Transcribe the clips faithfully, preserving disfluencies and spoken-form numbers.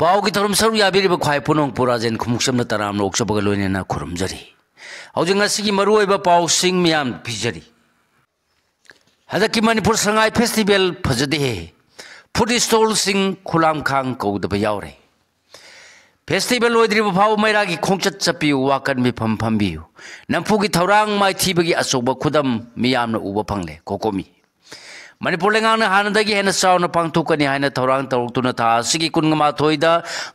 ꯄꯥꯎꯒꯤ ꯊꯧꯔꯝ ꯁꯔꯨꯛ ꯌꯥꯕꯤꯔꯤꯕ ꯈ꯭ꯋꯥꯏ ꯄꯨꯝꯅꯃꯛꯄꯨ ꯔꯥꯖꯦꯟ ꯈꯨꯃꯨꯛꯆꯝꯅ ꯇꯔꯥꯝꯅ ꯑꯣꯛꯆꯕꯒ ꯂꯣꯏꯅꯅ ꯈꯨꯔꯨꯝꯖꯔꯤ꯫ ꯍꯧꯖꯤꯛ ꯉꯁꯤꯒꯤ ꯃꯔꯨꯑꯣꯏꯕ ꯄꯥꯎꯁꯤꯡ ꯃꯤꯌꯥꯝ ꯄꯤꯖꯔꯤ꯫ ꯍꯟꯗꯛꯀꯤ ꯃꯅꯤꯄꯨꯔ ꯁꯉꯥꯏ ꯐꯦꯁꯇꯤꯚꯦꯜ ꯐꯖꯗꯦꯍꯦ꯫ ꯐꯨꯗ ꯁ꯭ꯇꯣꯜꯁꯤꯡ ꯈꯨꯂꯥꯝꯈꯥꯡ ꯀꯧꯗꯕ ꯌꯥꯎꯔꯦ꯫ ꯐꯦꯁꯇꯤꯚꯦꯜ ꯂꯣꯏꯗ꯭ꯔꯤꯕ ꯐꯥꯎꯕ ꯃꯩꯔꯥꯒꯤ ꯈꯣꯡꯆꯠ ꯆꯠꯄꯤꯌꯨ, ꯋꯥꯀꯟ ꯃꯤꯐꯝ ꯐꯝꯕꯤꯌꯨ꯫ ꯅꯝꯐꯨꯒꯤ ꯊꯧꯔꯥꯡ ꯃꯥꯏꯊꯤꯕꯒꯤ ꯑꯆꯧꯕ ꯈꯨꯗꯝ ꯃꯤꯌꯥꯝꯅ ꯎꯕ ꯐꯪꯂꯦ꯫ ꯀꯣꯀꯣꯃꯤ꯫ ꯃꯅꯤꯄꯨꯔ ꯂꯩꯉꯥꯛꯅ ꯍꯥꯟꯅꯗꯒꯤ ꯍꯦꯟꯅ ꯆꯥꯎꯅ ꯄꯥꯡꯊꯣꯛꯀꯅꯤ ꯍꯥꯏꯅ ꯊꯧꯔꯥꯡ ꯇꯧꯔꯛꯇꯨꯅ ꯊꯥ ꯑꯁꯤꯒꯤ ꯀꯨꯟꯃꯥꯊꯣꯏꯗ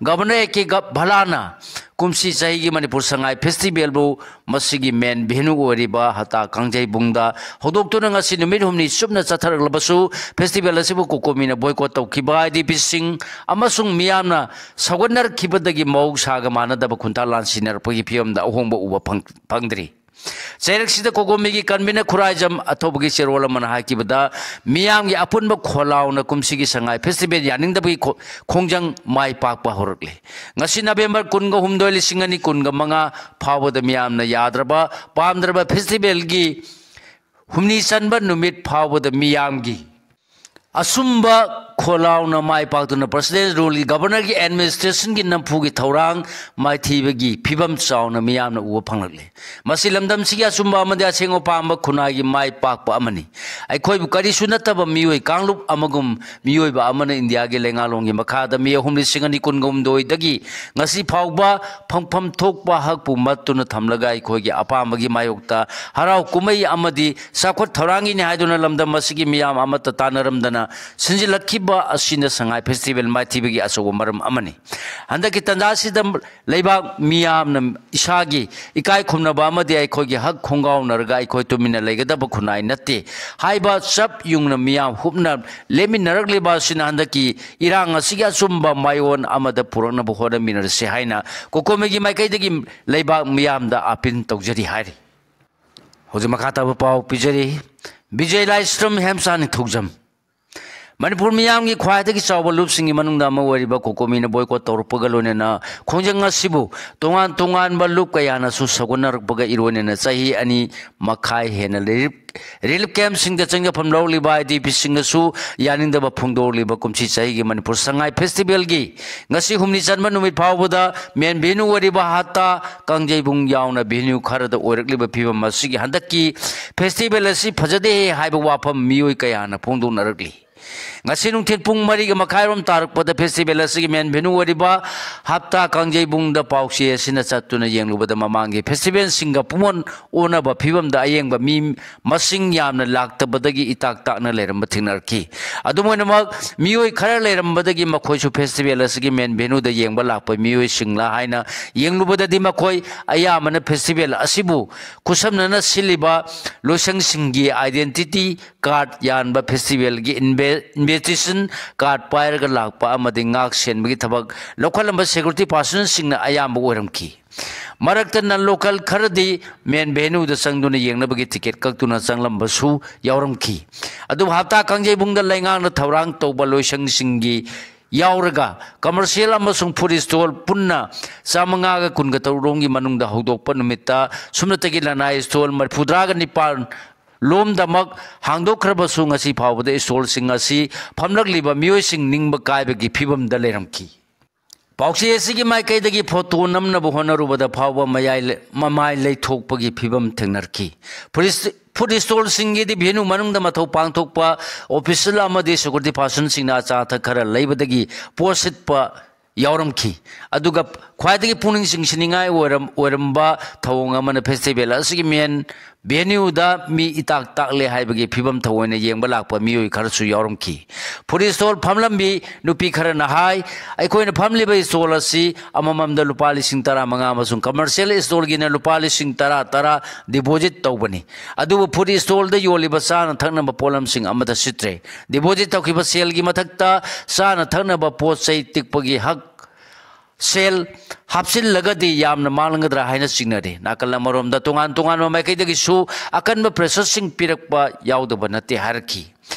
ꯒꯕꯔꯅꯔ ꯑꯦ ꯀꯦ ꯒ-, ꯚꯂꯥꯅ ꯀꯨꯝꯁꯤ ꯆꯍꯤꯒꯤ ꯃꯅꯤꯄꯨꯔ ꯁꯉꯥꯏ ꯐꯦꯁꯇꯤꯚꯦꯜꯕꯨ ꯃꯁꯤꯒꯤ ꯃꯦꯟ ꯚꯦꯅꯨ ꯑꯣꯏꯔꯤꯕ ꯍꯇꯥ ꯀꯥꯡꯖꯩꯕꯨꯡꯗ ꯍꯧꯗꯣꯛꯇꯨꯅ ꯉꯁꯤ ꯅꯨꯃꯤꯠ ꯍꯨꯝꯅꯤ ꯆꯨꯞꯅ ꯆꯠꯊꯔꯛꯂꯕꯁꯨ ꯐꯦꯁꯇꯤꯚꯦꯜ ꯑꯁꯤꯕꯨ ꯀꯣꯀꯣꯃꯤꯅ ꯕꯣꯏꯀꯣꯠ ꯇꯧꯈꯤꯕ ꯑꯥꯏ ꯗꯤ ꯄꯤꯁꯤꯡ ꯑꯃꯁꯨꯡ ꯃꯤꯌꯥꯝꯅ ꯁꯧꯒꯠꯅꯔꯛꯈꯤꯕꯗꯒꯤ ꯃꯍꯧꯁꯥꯒ ꯃꯥꯟꯅꯗꯕ ꯈꯨꯟꯇꯥ ꯂꯥꯟꯁꯤꯟꯅꯔꯛꯄꯒꯤ ꯐꯤꯕꯝꯗ ꯑꯍꯣꯡꯕ ꯎꯕ ꯐꯪ-, ꯐꯪꯗ꯭ꯔꯤ꯫ ꯆꯩꯔꯛꯁꯤꯗ ꯀꯣꯀꯣꯃꯤꯒꯤ ꯀꯟꯚꯤꯅꯔ ꯈꯨꯔꯥꯏꯖꯝ ꯑꯊꯧꯕꯒꯤ ꯆꯦꯔꯣꯜ ꯑꯃꯅ ꯍꯥꯏꯈꯤꯕꯗ, ꯃꯤꯌꯥꯝꯒꯤ ꯑꯄꯨꯟꯕ ꯈꯣꯜꯂꯥꯎꯅ ꯀꯨꯝꯁꯤꯒꯤ ꯁꯉꯥꯏ ꯐꯦꯁꯇꯤꯚꯦꯜ ꯌꯥꯅꯤꯡꯗꯕꯒꯤ ꯈꯣ-, ꯈꯣꯡꯖꯪ ꯃꯥꯏ ꯄꯥꯛꯄ ꯍꯧꯔꯛꯂꯦ꯫ ꯉꯁꯤ ꯅꯕꯦꯝꯕꯔ ꯀꯨꯟꯒ ꯍꯨꯝꯗꯣꯏ, ꯂꯤꯁꯤꯡ ꯑꯅꯤ ꯀꯨꯟꯒ ꯃꯉꯥ ꯐꯥꯎꯕꯗ ꯃꯤꯌꯥꯝꯅ ꯌꯥꯗ꯭ꯔꯕ, ꯄꯥꯝꯗ꯭ꯔꯕ ꯐꯦꯁꯇꯤꯚꯦꯜꯒꯤ ꯍꯨꯝꯅꯤ ꯆꯟꯕ ꯅꯨꯃꯤꯠ ꯐꯥꯎꯕꯗ ꯃꯤꯌꯥꯝꯒꯤ ꯑꯆꯨꯝꯕ ꯈꯣꯜꯂꯥꯎꯅ ꯃꯥꯏ ꯄꯥꯛꯇꯨꯅ ꯄ꯭ꯔꯁꯤꯗꯦꯟ ꯔꯨꯜꯒꯤ, ꯒꯕꯔꯅꯔꯒꯤ ꯑꯦꯗꯃꯤꯅꯤꯁꯇ꯭ꯔꯦꯁꯟꯒꯤ ꯅꯝꯐꯨꯒꯤ ꯊꯧꯔꯥꯡ ꯃꯥꯏꯊꯤꯕꯒꯤ ꯐꯤꯕꯝ ꯆꯥꯎꯅ ꯃꯤꯌꯥꯝꯅ ꯎꯕ ꯐꯪꯂꯛꯂꯦ꯫ ꯃꯁꯤ ꯂꯝꯗꯝꯁꯤꯒꯤ ꯑꯆꯨꯝꯕ ꯑꯃꯗꯤ ꯑꯁꯦꯡꯕ ꯄꯥꯝꯕ ꯈꯨꯟꯅꯥꯏꯒꯤ ꯃꯥꯏ ꯄꯥꯛꯄ ꯑꯃꯅꯤ꯫ ꯑꯩꯈꯣꯏꯕꯨ ꯀꯔꯤꯁꯨ ꯅꯠꯇꯕ ꯃꯤꯑꯣꯏ ꯀꯥꯡꯂꯨꯞ ꯑꯃꯒꯨꯝ ꯃꯤꯑꯣꯏꯕ ꯑꯃꯅ ꯏꯟꯗꯤꯌꯥꯒꯤ ꯂꯩꯉꯥꯛꯂꯣꯟꯒꯤ ꯃꯈꯥꯗ ꯃꯤ ꯑꯍꯨꯝ ꯂꯤꯁꯤꯡ ꯑꯅꯤ ꯀꯨꯟꯒ ꯍꯨꯝꯗꯣꯏꯗꯒꯤ ꯉꯁꯤ ꯐꯥꯎꯕ ꯐꯪꯐꯝ ꯊꯣꯛꯄ ꯍꯛꯄꯨ ꯃꯠꯇꯨꯅ ꯊꯝꯂꯒ ꯑꯩꯈꯣꯏꯒꯤ ꯑꯄꯥꯝꯕꯒꯤ ꯃꯥꯌꯣꯛꯇ ꯍꯔꯥꯎ ꯀꯨꯝꯍꯩ ꯑꯃꯗꯤ ꯆꯥꯎꯈꯠ ꯊꯧꯔꯥꯡꯒꯤꯅꯤ ꯍꯥꯏꯗꯨꯅ ꯂꯝꯗꯝ ꯑꯁꯤꯒꯤ ꯃꯤꯌꯥꯝ ꯑꯃꯠꯇ ꯇꯥꯟꯅꯔꯝꯗꯅ ꯁꯤꯟꯖꯤꯜꯂꯛꯈꯤꯕ ꯑꯁꯤꯅ ꯁꯉꯥꯏ ꯐꯦꯁꯇꯤꯚꯦꯜ ꯃꯥꯏꯊꯤꯕꯒꯤ ꯑꯆꯧꯕ ꯃꯔꯝ ꯑꯃꯅꯤ꯫ ꯍꯟꯗꯛꯀꯤ ꯇꯥꯟꯖꯥ ꯑꯁꯤꯗ ꯂꯩꯕꯥꯛ ꯃꯤꯌꯥꯝꯅ ꯏꯁꯥꯒꯤ ꯏꯀꯥꯏ ꯈꯨꯝꯅꯕ ꯑꯃꯗꯤ ꯑꯩꯈꯣꯏꯒꯤ ꯍꯛ ꯈꯣꯡꯒꯥꯎꯅꯔꯒ ꯑꯩꯈꯣꯏ ꯇꯨꯃꯤꯟꯅ ꯂꯩꯒꯗꯕ ꯈꯨꯟꯅꯥꯏ ꯅꯠꯇꯦ꯫ ꯍꯥꯏꯕ ꯆꯞ ꯌꯨꯡꯅ ꯃꯤꯌꯥꯝ ꯍꯨꯞꯅ ꯂꯦꯞꯃꯤꯟꯅꯔꯛꯂꯤꯕ ꯑꯁꯤꯅ ꯍꯟꯗꯛꯀꯤ ꯏꯔꯥꯡ ꯑꯁꯤꯒꯤ ꯑꯆꯨꯝꯕ ꯃꯥꯏꯑꯣꯟ ꯑꯃꯗ ꯄꯨꯔꯛꯅꯕ ꯍꯣꯠꯅꯃꯤꯟꯅꯔꯁꯤ ꯍꯥꯏꯅ ꯀꯣꯀꯣꯃꯤꯒꯤ ꯃꯥꯏꯀꯩꯗꯒꯤ ꯂꯩꯕꯥꯛ ꯃꯤꯌꯥꯝꯗ ꯑꯥꯄꯤꯜ ꯇꯧꯖꯔꯤ ꯍꯥꯏꯔꯤ꯫ ꯍꯧꯖꯤꯛ ꯃꯈꯥ ꯇꯥꯕ ꯄꯥꯎ ꯄꯤꯖꯔꯤ꯫ ꯕꯤꯖꯌ ꯂꯥꯏꯁ꯭ꯔꯝ ꯍꯦꯝꯆꯥꯟ ꯅꯤꯡꯊꯧꯖꯝ꯫ ꯃꯅꯤꯄꯨꯔ ꯃꯤꯌꯥꯝꯒꯤ ꯈ꯭ꯋꯥꯏꯗꯒꯤ ꯆꯥꯎꯕ ꯂꯨꯞꯁꯤꯡꯒꯤ ꯃꯅꯨꯡꯗ ꯑꯃ ꯑꯣꯏꯔꯤꯕ ꯀꯣꯀꯣꯃꯤꯅ boycott ꯇꯧꯔꯛꯄꯒ ꯂꯣꯏꯅꯅ ꯈꯣꯡꯖꯪ ꯑꯁꯤꯕꯨ ꯇꯣꯉꯥꯟ ꯇꯣꯉꯥꯟꯕ ꯂꯨꯞ ꯀꯌꯥꯅꯁꯨ ꯁꯧꯒꯠꯅꯔꯛꯄꯒ ꯏꯔꯣꯏꯅꯅ ꯆꯍꯤ ꯑꯅꯤ ꯃꯈꯥꯏ ꯍꯦꯟꯅ relief, relief campꯁꯤꯡꯗ ꯆꯪꯖꯐꯝ ꯂꯧꯔꯛꯂꯤꯕ IDPꯁꯤꯡꯅꯁꯨ ꯌꯥꯅꯤꯡꯗꯕ ꯐꯣꯡꯗꯣꯛꯂꯤꯕ ꯀꯨꯝꯁꯤ ꯆꯍꯤꯒꯤ ꯃꯅꯤꯄꯨꯔ ꯁꯉꯥꯏ festivalꯒꯤ ꯉꯁꯤ ꯍꯨꯝꯅꯤ ꯆꯟꯕ ꯅꯨꯃꯤꯠ ꯐꯥꯎꯕꯗ main venue ꯑꯣꯏꯔꯤꯕ ꯍꯞꯇꯥ ꯀꯥꯡꯖꯩꯕꯨꯡ ꯌꯥꯎꯅ venue ꯈꯔꯗ ꯑꯣꯏꯔꯛꯂꯤꯕ ꯐꯤꯕꯝ ꯑꯁꯤꯒꯤ ꯍꯟꯗꯛꯀꯤ festival ꯑꯁꯤ ꯐꯖꯗꯦ ꯍꯥꯏꯕ ꯋꯥꯐꯝ ꯃꯤꯑꯣꯏ ꯀꯌꯥꯅ ꯐꯣꯡꯗꯣꯛꯅꯔꯛꯂꯤ꯫ ꯉꯁꯤ ꯅꯨꯡꯊꯤꯜ ꯄꯨꯡ ꯃꯔꯤꯒ ꯃꯈꯥꯏꯔꯣꯝ ꯇꯥꯔꯛꯄꯗ festival ꯑꯁꯤꯒꯤ main venue ꯑꯣꯏꯔꯤꯕ ꯍꯞꯇꯥ ꯀꯥꯡꯖꯩꯕꯨꯡꯗ ꯄꯥꯎꯆꯦ ꯑꯁꯤꯅ ꯆꯠꯇꯨꯅ ꯌꯦꯡꯂꯨꯕꯗ ꯃꯃꯥꯡꯒꯤ festivalꯁꯤꯡꯒ ꯄꯨꯡꯑꯣꯟ ꯑꯣꯟꯅꯕ ꯐꯤꯕꯝꯗ ꯑꯌꯦꯡꯕ ꯃꯤ ꯃꯁꯤꯡ ꯌꯥꯝꯅ ꯂꯥꯛꯇꯕꯗꯒꯤ ꯏꯇꯥꯛ ꯇꯥꯛꯅ ꯂꯩꯔꯝꯕ ꯊꯦꯡꯅꯔꯛꯈꯤ꯫ ꯑꯗꯨꯝ ꯑꯣꯏꯅꯃꯛ ꯃꯤꯑꯣꯏ ꯈꯔ ꯂꯩꯔꯝꯕꯗꯒꯤ ꯃꯈꯣꯏꯁꯨ festival ꯑꯁꯤꯒꯤ main venueꯗ ꯌꯦꯡꯕ ꯂꯥꯛꯄ ꯃꯤꯑꯣꯏꯁꯤꯡꯂ ꯍꯥꯏꯅ ꯌꯦꯡꯂꯨꯕꯗꯗꯤ ꯃꯈꯣꯏ ꯑꯌꯥꯝꯕꯅ festival ꯑꯁꯤꯕꯨ ꯈꯨꯠꯁꯝꯅꯅ ꯁꯤꯜꯂꯤꯕ ꯂꯣꯏꯁꯪꯁꯤꯡꯒꯤ identity card ꯌꯥꯟꯕ festivalꯒꯤ inve-, invitation card ꯄꯥꯏꯔꯒ ꯂꯥꯛꯄ ꯑꯃꯗꯤ ꯉꯥꯛ ꯁꯦꯟꯕꯒꯤ ꯊꯕꯛ ꯂꯧꯈꯠꯂꯝꯕ security personꯁꯤꯡꯅ ꯑꯌꯥꯝꯕ ꯑꯣꯏꯔꯝꯈꯤ꯫ ꯃꯔꯛꯇ non local ꯈꯔꯗꯤ main venueꯗ ꯆꯪꯗꯨꯅ ꯌꯦꯡꯅꯕꯒꯤ ticket ꯀꯛꯇꯨꯅ ꯆꯪꯂꯝꯕꯁꯨ ꯌꯥꯎꯔꯝꯈꯤ꯫ ꯑꯗꯨꯕꯨ ꯍꯞꯇꯥ ꯀꯥꯡꯖꯩꯕꯨꯡꯗ ꯂꯩꯉꯥꯛꯅ ꯊꯧꯔꯥꯡ ꯇꯧꯕ ꯂꯣꯏꯁꯪꯁꯤꯡꯒꯤ ꯌꯥꯎꯔꯒ commercial ꯑꯃꯁꯨꯡ food stall ꯄꯨꯟꯅ ꯆꯥꯃꯉꯥꯒ ꯀꯨꯟꯒ ꯇꯔꯨꯛ ꯔꯣꯝꯒꯤ ꯃꯅꯨꯡꯗ ꯍꯧꯗꯣꯛꯄ ꯅꯨꯃꯤꯠꯇ ꯁꯨꯞꯅꯇꯒꯤ ꯂꯅꯥꯏ stall ꯃꯔꯤꯐꯨꯇꯔꯥꯒ ꯅꯤꯄꯥꯟ ꯂꯣꯝꯗꯃꯛ ꯍꯥꯡꯗꯣꯛꯈ꯭ꯔꯕꯁꯨ ꯉꯁꯤ ꯐꯥꯎꯕꯗ stallꯁꯤꯡ ꯑꯁꯤ ꯐꯝꯂꯛꯂꯤꯕ ꯃꯤꯑꯣꯏꯁꯤꯡ ꯅꯤꯡꯕ ꯀꯥꯏꯕꯒꯤ ꯐꯤꯕꯝꯗ ꯂꯩꯔꯝꯈꯤ꯫ ꯄꯥꯎꯆꯦ ꯑꯁꯤꯒꯤ ꯃꯥꯏꯀꯩꯗꯒꯤ photo ꯅꯝꯅꯕ ꯍꯣꯠꯅꯔꯨꯕꯗ ꯐꯥꯎꯕ ꯃꯌꯥꯏ ꯂꯩ-, ꯃꯃꯥꯏ ꯂꯩꯊꯣꯛꯄꯒꯤ ꯐꯤꯕꯝ ꯊꯦꯡꯅꯔꯛꯈꯤ꯫ Food st-, food stallꯁꯤꯡꯒꯤꯗꯤ venue ꯃꯅꯨꯡꯗ ꯃꯊꯧ ꯄꯥꯡꯊꯣꯛꯄ official ꯑꯃꯗꯤ security personꯁꯤꯡꯅ ꯑꯆꯥ ꯑꯊꯛ ꯈꯔ ꯂꯩꯕꯗꯒꯤ ꯄꯣꯠ ꯁꯤꯠꯄ ꯌꯥꯎꯔꯝꯈꯤ꯫ ꯑꯗꯨꯒ ꯈ꯭ꯋꯥꯏꯗꯒꯤ ꯄꯨꯛꯅꯤꯡ ꯆꯤꯡꯁꯤꯟꯅꯤꯡꯉꯥꯏ ꯑꯣꯏꯔꯝ-, ꯑꯣꯏꯔꯝꯕ ꯊꯧꯑꯣꯡ ꯑꯃꯅ festival ꯑꯁꯤꯒꯤ main venueꯗ ꯃꯤ ꯏꯇꯥꯛ ꯇꯥꯛꯂꯦ ꯍꯥꯏꯕꯒꯤ ꯐꯤꯕꯝ ꯊꯑꯣꯏꯅ ꯌꯦꯡꯕ ꯂꯥꯛꯄ ꯃꯤꯑꯣꯏ ꯈꯔꯁꯨ ꯌꯥꯎꯔꯝꯈꯤ꯫ Food stall ꯐꯝꯂꯝꯕꯤ ꯅꯨꯄꯤ ꯈꯔꯅ ꯍꯥꯏ, "ꯑꯩꯈꯣꯏꯅ ꯐꯝꯂꯤꯕ stall ꯑꯁꯤ ꯑꯃꯃꯝꯗ ꯂꯨꯄꯥ ꯂꯤꯁꯤꯡ ꯇꯔꯥꯃꯉꯥ ꯑꯃꯁꯨꯡ commercial stallꯒꯤꯅ ꯂꯨꯄꯥ ꯂꯤꯁꯤꯡ ꯇꯔꯥ ꯇꯔꯥ deposit ꯇꯧꯕꯅꯤ꯫ ꯑꯗꯨꯕꯨ food stallꯗ ꯌꯣꯜꯂꯤꯕ ꯆꯥꯅ ꯊꯛꯅꯕ ꯄꯣꯠꯂꯝꯁꯤꯡ ꯑꯃꯠꯇ ꯁꯤꯠꯇ꯭ꯔꯦ꯫ Deposit ꯇꯧꯈꯤꯕ ꯁꯦꯜꯒꯤ ꯃꯊꯛꯇ ꯆꯥꯅ ꯊꯛꯅꯕ ꯄꯣꯠ ꯆꯩ ꯇꯤꯛꯄꯒꯤ ꯍꯛ ꯁꯦꯜ ꯍꯥꯞꯆꯤꯜꯂꯒꯗꯤ ꯌꯥꯝꯅ ꯃꯥꯡꯂꯝꯒꯗ꯭ꯔꯥ ꯍꯥꯏꯅ ꯆꯤꯡꯅꯔꯤ꯫ ꯅꯥꯀꯜ ꯑꯃꯔꯣꯝꯗ ꯇꯣꯉꯥꯟ ꯇꯣꯉꯥꯟꯕ ꯃꯥꯏꯀꯩꯗꯒꯤꯁꯨ ꯑꯀꯟꯕ pressureꯁꯤꯡ ꯄꯤꯔꯛꯄ ꯌꯥꯎꯗꯕ ꯅꯠꯇꯦ" ꯍꯥꯏꯔꯛꯈꯤ꯫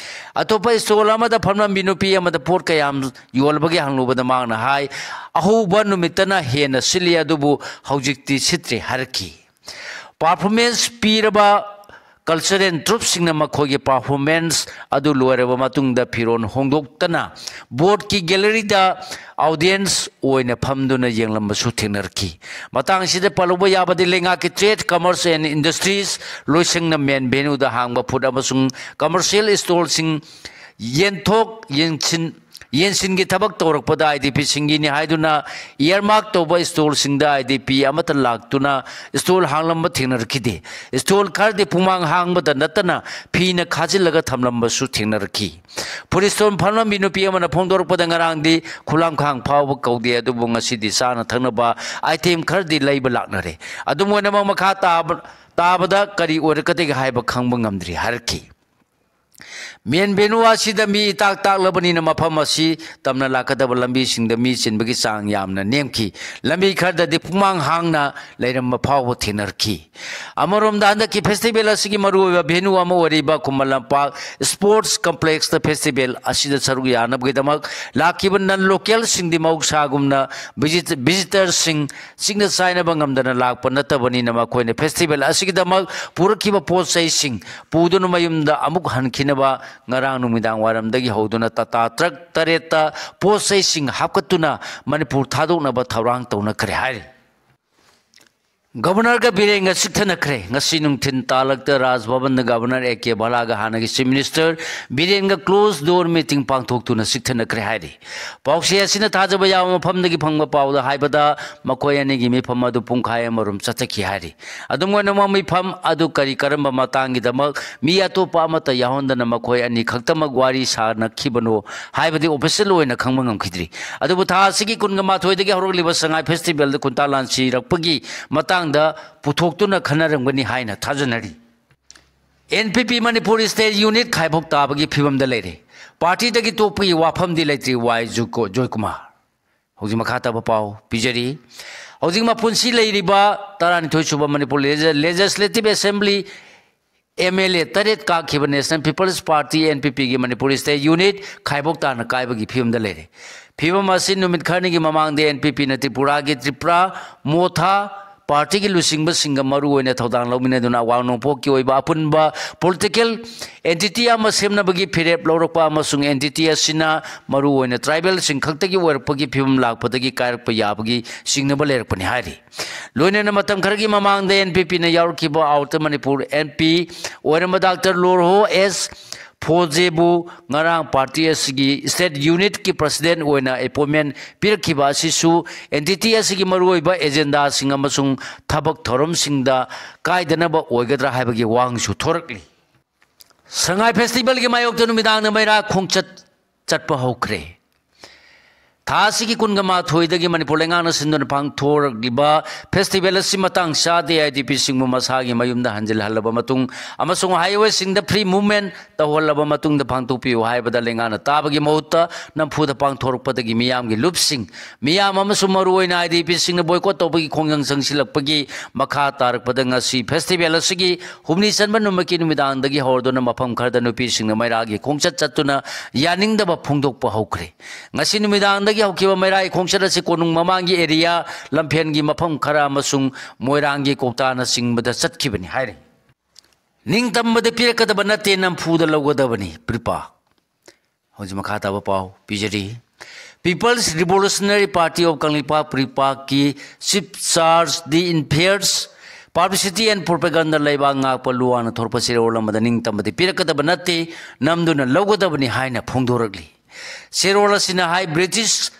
ꯑꯇꯣꯞꯄ stall ꯑꯃꯗ ꯐꯝꯂꯝꯕꯤ ꯅꯨꯄꯤ ꯑꯃꯗ ꯄꯣꯠ ꯀꯌꯥꯝ ꯌꯣꯜꯂꯕꯒꯦ ꯍꯪꯂꯨꯕꯗ ꯃꯍꯥꯛꯅ ꯍꯥꯏ, "ꯑꯍꯧꯕ ꯅꯨꯃꯤꯠꯇꯅ ꯍꯦꯟꯅ ꯁꯤꯠꯂꯤ, ꯑꯗꯨꯕꯨ ꯍꯧꯖꯤꯛꯇꯤ ꯁꯤꯠꯇ꯭ꯔꯦ" ꯍꯥꯏꯔꯛꯈꯤ꯫ Performance ꯄꯤꯔꯕ cultural troupeꯁꯤꯡꯅ ꯃꯈꯣꯏꯒꯤ performance ꯑꯗꯨ ꯂꯣꯏꯔꯕ ꯃꯇꯨꯡꯗ ꯐꯤꯔꯣꯜ ꯍꯣꯡꯗꯣꯛꯇꯅ boardꯀꯤ galleryꯗ audience ꯑꯣꯏꯅ ꯐꯝꯗꯨꯅ ꯌꯦꯡꯂꯝꯕꯁꯨ ꯊꯦꯡꯅꯔꯛꯈꯤ꯫ ꯃꯇꯥꯡꯁꯤꯗ ꯄꯜꯂꯧꯕ ꯌꯥꯕꯗꯤ ꯂꯩꯉꯥꯛꯀꯤ Trade, Commerce and Industries ꯂꯣꯏꯁꯪꯅ main venueꯗ ꯍꯥꯡꯕ food ꯑꯃꯁꯨꯡ commercial stallꯁꯤꯡ ꯌꯦꯟꯊꯣꯛ ꯌꯦꯟꯁꯤꯟ ꯌꯦꯟꯁꯤꯟꯒꯤ ꯊꯕꯛ ꯇꯧꯔꯛꯄꯗ IDPꯁꯤꯡꯒꯤꯅꯤ ꯍꯥꯏꯗꯨꯅ earmark ꯇꯧꯕ stallꯁꯤꯡꯗ IDP ꯑꯃꯠꯇ ꯂꯥꯛꯇꯨꯅ stall ꯍꯥꯡꯂꯝꯕ ꯊꯦꯡꯅꯔꯛꯈꯤꯗꯦ꯫ Stall ꯈꯔꯗꯤ ꯄꯨꯃꯥꯡ ꯍꯥꯡꯕꯗ ꯅꯠꯇꯅ ꯐꯤꯅ ꯈꯥꯖꯤꯜꯂꯒ ꯊꯝꯂꯝꯕꯁꯨ ꯊꯦꯡꯅꯔꯛꯈꯤ꯫ Food stall ꯐꯝꯂꯝꯕꯤ ꯅꯨꯄꯤ ꯑꯃꯅ ꯐꯣꯡꯗꯣꯔꯛꯄꯗ ꯉꯔꯥꯡꯗꯤ ꯈꯨꯂꯥꯡꯈꯥꯡ ꯐꯥꯎꯕ ꯀꯧꯗꯦ, ꯑꯗꯨꯕꯨ ꯉꯁꯤꯗꯤ ꯆꯥꯅ ꯊꯛꯅꯕ item ꯈꯔꯗꯤ ꯂꯩꯕ ꯂꯥꯛꯅꯔꯦ꯫ ꯑꯗꯨꯝ ꯑꯣꯏꯅꯃꯛ ꯃꯈꯥ ꯇꯥꯕ-, ꯇꯥꯕꯗ ꯀꯔꯤ ꯑꯣꯏꯔꯛꯀꯗꯒꯦ ꯍꯥꯏꯕ ꯈꯪꯕ ꯉꯝꯗ꯭ꯔꯤ ꯍꯥꯏꯔꯛꯈꯤ꯫ Main venue ꯑꯁꯤꯗ ꯃꯤ ꯏꯇꯥꯛ ꯇꯥꯛꯂꯕꯅꯤꯅ ꯃꯐꯝ ꯑꯁꯤ ꯇꯝꯅ ꯂꯥꯛꯀꯗꯕ ꯂꯝꯕꯤꯁꯤꯡꯗ ꯃꯤ ꯆꯤꯟꯕꯒꯤ ꯆꯥꯡ ꯌꯥꯝꯅ ꯅꯦꯝꯈꯤ꯫ ꯂꯝꯕꯤ ꯈꯔꯗꯗꯤ ꯄꯨꯃꯥꯡ ꯍꯥꯡꯅ ꯂꯩꯔꯝꯕ ꯐꯥꯎꯕ ꯊꯦꯡꯅꯔꯛꯈꯤ꯫ ꯑꯃꯔꯣꯝꯗ ꯍꯟꯗꯛꯀꯤ festival ꯑꯁꯤꯒꯤ ꯃꯔꯨꯑꯣꯏꯕ venue ꯑꯃ ꯑꯣꯏꯔꯤꯕ ꯈꯨꯃꯟ ꯂꯝꯄꯥꯛ Sports Complexꯇ festival ꯑꯁꯤꯗ ꯁꯔꯨꯛ ꯌꯥꯅꯕꯒꯤꯗꯃꯛ ꯂꯥꯛꯈꯤꯕ non-localꯁꯤꯡꯗꯤ ꯃꯍꯧꯁꯥꯒꯨꯝꯅ visit-, visitorꯁꯤꯡ ꯆꯤꯛꯅ ꯆꯥꯏꯅꯕ ꯉꯝꯗꯅ ꯂꯥꯛꯄ ꯅꯠꯇꯕꯅꯤꯅ ꯃꯈꯣꯏꯅ festival ꯑꯁꯤꯒꯤꯗꯃꯛ ꯄꯨꯔꯛꯈꯤꯕ ꯄꯣꯠ ꯆꯩꯁꯤꯡ ꯄꯨꯗꯨꯅ ꯃꯌꯨꯝꯗ ꯑꯃꯨꯛ ꯍꯟꯈꯤꯅꯕ ꯉꯔꯥꯡ ꯅꯨꯃꯤꯗꯥꯡ ꯋꯥꯏꯔꯝꯗꯒꯤ ꯍꯧꯗꯨꯅ Tata truck ꯇꯔꯦꯠꯇ ꯄꯣꯠ ꯆꯩꯁꯤꯡ ꯍꯥꯞꯀꯠꯇꯨꯅ ꯃꯅꯤꯄꯨꯔ ꯊꯥꯗꯣꯛꯅꯕ ꯊꯧꯔꯥꯡ ꯇꯧꯅꯈ꯭ꯔꯦ ꯍꯥꯏꯔꯤ꯫ Governorꯒ ꯕꯤꯔꯦꯟꯒ ꯆꯤꯛꯊꯅꯈ꯭ꯔꯦ꯫ ꯉꯁꯤ ꯅꯨꯡꯊꯤꯜ ꯇꯥꯂꯛꯇ ꯔꯥꯖ ꯚꯕꯟꯗ Governor A K ꯚꯜꯂꯥꯒ ꯍꯥꯟꯅꯒꯤ Chief Minister ꯕꯤꯔꯦꯟꯒ closed door meeting ꯄꯥꯡꯊꯣꯛꯇꯨꯅ ꯆꯤꯛꯊꯅꯈ꯭ꯔꯦ ꯍꯥꯏꯔꯤ꯫ ꯄꯥꯎꯆꯦ ꯑꯁꯤꯅ ꯊꯥꯖꯕ ꯌꯥꯕ ꯃꯐꯝꯗꯒꯤ ꯐꯪꯕ ꯄꯥꯎꯗ ꯍꯥꯏꯕꯗ, ꯃꯈꯣꯏ ꯑꯅꯤꯒꯤ ꯃꯤꯐꯝ ꯑꯗꯨ ꯄꯨꯡꯈꯥꯏ ꯑꯃꯔꯣꯝ ꯆꯠꯊꯈꯤ ꯍꯥꯏꯔꯤ꯫ ꯑꯗꯨꯝ ꯑꯣꯏꯅꯃꯛ, ꯃꯤꯐꯝ ꯑꯗꯨ ꯀꯔꯤ ꯀꯔꯝꯕ ꯃꯇꯥꯡꯒꯤꯗꯃꯛ ꯃꯤ ꯑꯇꯣꯞꯄ ꯑꯃꯠꯇ ꯌꯥꯎꯍꯟꯗꯅ ꯃꯈꯣꯏ ꯑꯅꯤ ꯈꯛꯇꯃꯛ ꯋꯥꯔꯤ ꯁꯥꯅꯈꯤꯕꯅꯣ ꯍꯥꯏꯕꯗꯤ official ꯑꯣꯏꯅ ꯈꯪꯕ ꯉꯝꯈꯤꯗ꯭ꯔꯤ꯫ ꯑꯗꯨꯕꯨ ꯊꯥ ꯑꯁꯤꯒꯤ ꯀꯨꯟꯒ ꯃꯥꯊꯣꯏꯗꯒꯤ ꯍꯧꯔꯛꯂꯤꯕ ꯁꯉꯥꯏ festivalꯗ ꯈꯨꯟꯇꯥ ꯂꯥꯟꯁꯤꯔꯛꯄꯒꯤ ꯃꯇꯥꯡꯗ ꯄꯨꯊꯣꯛꯇꯨꯅ ꯈꯟꯅꯔꯝꯒꯅꯤ ꯍꯥꯏꯅ ꯊꯥꯖꯅꯔꯤ꯫ NPP ꯃꯅꯤꯄꯨꯔ state unit ꯈꯥꯏꯕꯣꯛ ꯇꯥꯕꯒꯤ ꯐꯤꯕꯝꯗ ꯂꯩꯔꯦ꯫ Partyꯗꯒꯤ ꯇꯣꯛꯄꯒꯤ ꯋꯥꯐꯝꯗꯤ ꯂꯩꯇ꯭ꯔꯤ, ꯋꯥꯏ ꯖꯨꯀꯣ-, ꯖꯣꯏꯀꯨꯃꯥꯔ꯫ ꯍꯧꯖꯤꯛ ꯃꯈꯥ ꯇꯥꯕ ꯄꯥꯎ ꯄꯤꯖꯔꯤ꯫ ꯍꯧꯖꯤꯛ ꯃꯄꯨꯟꯁꯤ ꯂꯩꯔꯤꯕ ꯇꯔꯥꯅꯤꯊꯣꯏ ꯁꯨꯕ ꯃꯅꯤꯄꯨꯔ ꯂꯦꯖ-, Legislative Assembly M L A ꯇꯔꯦꯠ ꯀꯥꯈꯤꯕ National People's Party, N P P, ꯒꯤ ꯃꯅꯤꯄꯨꯔ state unit ꯈꯥꯏꯕꯣꯛ ꯇꯥꯅ ꯀꯥꯏꯕꯒꯤ ꯐꯤꯕꯝꯗ ꯂꯩꯔꯦ꯫ ꯐꯤꯕꯝ ꯑꯁꯤ ꯅꯨꯃꯤꯠ ꯈꯔꯅꯤꯒꯤ ꯃꯃꯥꯡꯗ N P P ꯅ ꯇ꯭ꯔꯤꯄꯨꯔꯥꯒꯤ ꯇ꯭ꯔꯤꯄꯨꯔꯥ ꯃꯣꯊꯥ party ꯒꯤ ꯂꯨꯆꯤꯡꯕꯁꯤꯡꯒ ꯃꯔꯨ ꯑꯣꯏꯅ ꯊꯧꯗꯥꯡ ꯂꯧꯃꯤꯟꯅꯗꯨꯅ ꯑꯋꯥꯡ ꯅꯣꯡꯄꯣꯛꯀꯤ ꯑꯣꯏꯕ ꯑꯄꯨꯟꯕ political entity ꯑꯃ ꯁꯦꯝꯅꯕꯒꯤ ꯐꯤꯔꯦꯞ ꯂꯧꯔꯛꯄ ꯑꯃꯁꯨꯡ entity ꯑꯁꯤꯅ ꯃꯔꯨ ꯑꯣꯏꯅ tribal ꯁꯤꯡ ꯈꯛꯇꯒꯤ ꯑꯣꯏꯔꯛꯄꯒꯤ ꯐꯤꯕꯝ ꯂꯥꯛꯄꯗꯒꯤ ꯀꯥꯏꯔꯛꯄ ꯌꯥꯕꯒꯤ ꯆꯤꯡꯅꯕ ꯂꯩꯔꯛꯄꯅꯤ ꯍꯥꯏꯔꯤ꯫ ꯂꯣꯏꯅꯅ ꯃꯇꯝ ꯈꯔꯒꯤ ꯃꯃꯥꯡꯗ N P P ꯅ ꯌꯥꯎꯔꯛꯈꯤꯕ Outer Manipur M P ꯑꯣꯏꯔꯝꯕ Doctor ꯂꯣꯔꯍꯣ ꯑꯦꯁ ꯐꯣꯖꯦꯕꯨ ꯉꯔꯥꯡ party ꯑꯁꯤꯒꯤ state unit ꯀꯤ president ꯑꯣꯏꯅ appointment ꯄꯤꯔꯛꯈꯤꯕ ꯑꯁꯤꯁꯨ entity ꯑꯁꯤꯒꯤ ꯃꯔꯨꯑꯣꯏꯕ agenda ꯁꯤꯡ ꯑꯃꯁꯨꯡ ꯊꯕꯛ ꯊꯧꯔꯝꯁꯤꯡꯗ ꯀꯥꯏꯗꯅꯕ ꯑꯣꯏꯒꯗ꯭ꯔꯥ ꯍꯥꯏꯕꯒꯤ ꯋꯥꯍꯪꯁꯨ ꯊꯣꯔꯛꯂꯤ꯫ ꯁꯉꯥꯏ festival ꯒꯤ ꯃꯥꯌꯣꯛꯇ ꯅꯨꯃꯤꯗꯥꯡꯗ ꯃꯩꯔꯥ ꯈꯣꯡꯆꯠ ꯆꯠꯄ ꯍꯧꯈ꯭ꯔꯦ꯫ ꯊꯥ ꯑꯁꯤꯒꯤ ꯀꯨꯟꯒ ꯃꯥꯊꯣꯏꯗꯒꯤ ꯃꯅꯤꯄꯨꯔ ꯂꯩꯉꯥꯛꯅ ꯁꯤꯟꯗꯨꯅ ꯄꯥꯡꯊꯣꯔꯛꯂꯤꯕ festival ꯑꯁꯤ ꯃꯇꯥꯡ ꯆꯥꯗꯦ, I D P ꯁꯤꯡꯕꯨ ꯃꯁꯥꯒꯤ ꯃꯌꯨꯝꯗ ꯍꯟꯖꯤꯜꯍꯜꯂꯕ ꯃꯇꯨꯡ ꯑꯃꯁꯨꯡ highway ꯁꯤꯡꯗ free movement ꯇꯧꯍꯜꯂꯕ ꯃꯇꯨꯡꯗ ꯄꯥꯡꯊꯣꯛꯄꯤꯌꯨ ꯍꯥꯏꯕꯗ ꯂꯩꯉꯥꯛꯅ ꯇꯥꯕꯒꯤ ꯃꯍꯨꯠꯇ ꯅꯝꯐꯨꯗ ꯄꯥꯡꯊꯣꯔꯛꯄꯗꯒꯤ ꯃꯤꯌꯥꯝꯒꯤ ꯂꯨꯞꯁꯤꯡ, ꯃꯤꯌꯥꯝ ꯑꯃꯁꯨꯡ ꯃꯔꯨꯑꯣꯏꯅ I D P ꯁꯤꯡꯅ boycott ꯇꯧꯕꯒꯤ ꯈꯣꯡꯖꯪ ꯆꯪꯁꯤꯜꯂꯛꯄꯒꯤ ꯃꯈꯥ ꯇꯥꯔꯛꯄꯗ ꯉꯁꯤ festival ꯑꯁꯤꯒꯤ ꯍꯨꯝꯅꯤ ꯆꯟꯕ ꯅꯨꯃꯤꯠꯀꯤ ꯅꯨꯃꯤꯗꯥꯡꯗꯒꯤ ꯍꯧꯔꯗꯨꯅ ꯃꯐꯝ ꯈꯔꯗ ꯅꯨꯄꯤꯁꯤꯡꯅ ꯃꯩꯔꯥꯒꯤ ꯈꯣꯡꯆꯠ ꯆꯠꯇꯨꯅ ꯌꯥꯅꯤꯡꯗꯕ ꯐꯣꯡꯗꯣꯛꯄ ꯍꯧꯈ꯭ꯔꯦ꯫ ꯉꯁꯤ ꯅꯨꯃꯤꯗꯥꯡꯗꯒꯤ ꯍꯧꯈꯤꯕ ꯃꯩꯔꯥꯒꯤ ꯈꯣꯡꯆꯠ ꯑꯁꯤ ꯀꯣꯅꯨꯡ ꯃꯃꯥꯡꯒꯤ area, ꯂꯝꯐꯦꯟꯒꯤ ꯃꯐꯝ ꯈꯔ ꯑꯃꯁꯨꯡ ꯃꯣꯏꯔꯥꯡꯒꯤ ꯀꯧꯇꯥꯅꯆꯤꯡꯕꯗ ꯆꯠꯈꯤꯕꯅꯤ ꯍꯥꯏꯔꯤ꯫ ꯅꯤꯡꯇꯝꯕꯗ ꯄꯤꯔꯛꯀꯗꯕ ꯅꯠꯇꯦ, ꯅꯝꯐꯨꯗ ꯂꯧꯒꯗꯕꯅꯤ, ꯄ꯭ꯔꯤꯄꯥꯛ꯫ ꯍꯧꯖꯤꯛ ꯃꯈꯥ ꯇꯥꯕ ꯄꯥꯎ ꯄꯤꯖꯔꯤ꯫ People's Revolutionary Party of Kangleipak, ꯄ꯭ꯔꯤꯄꯥꯛꯀꯤ chief charge the infairs, publicity and propaganda ꯂꯩꯕꯥꯛ ꯉꯥꯛꯄ ꯂꯨꯋꯥꯡꯅ ꯊꯣꯔꯛꯄ ꯆꯦꯔꯣꯜ ꯑꯃꯗ ꯅꯤꯡꯇꯝꯕꯗꯤ ꯄꯤꯔꯛꯀꯗꯕ ꯅꯠꯇꯦ, ꯅꯝꯗꯨꯅ ꯂꯧꯒꯗꯕꯅꯤ ꯍꯥꯏꯅ ꯐꯣꯡꯗꯣꯔꯛꯂꯤ꯫ ꯆꯦꯔꯣꯜ ꯑꯁꯤꯅ ꯍꯥꯏ, British